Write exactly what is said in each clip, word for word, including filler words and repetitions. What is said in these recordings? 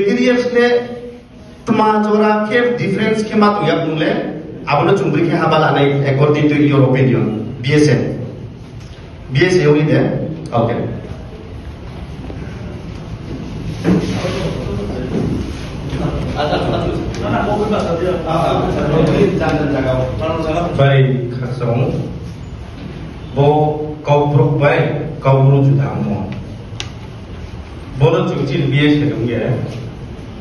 Criteria le tma jora khe difference khe ma tong ya bung le, abo no chung bri khe haba la nai according to your opinion, B S F. B S F only there? Okay. Bai khakchang. Bo Kaubru bai Kaubru juda mo. Bo no chung chini B S F ong ye,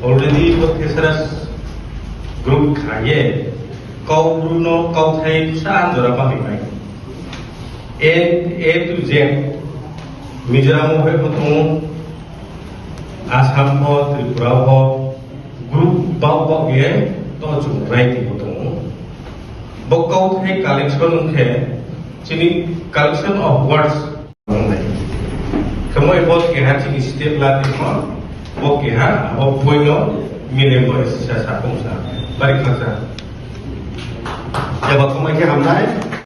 already bo Thesaurus group kha ye, Kaubru no kauthai sa jora pari mai. A, A to Z, Mizoram wo hai bo tong ou, Assam pho, Tripura pho, group bau bau ye, to chung writing bo tong ou. Bo kauthai collection ong khe, chini collection of words ong nai. Khe moi bo keha chini state la tongmo, bo keha, abo point no mile bo sisa sa kong sa. Bari khaksa. Eba khe mai khe hamnai.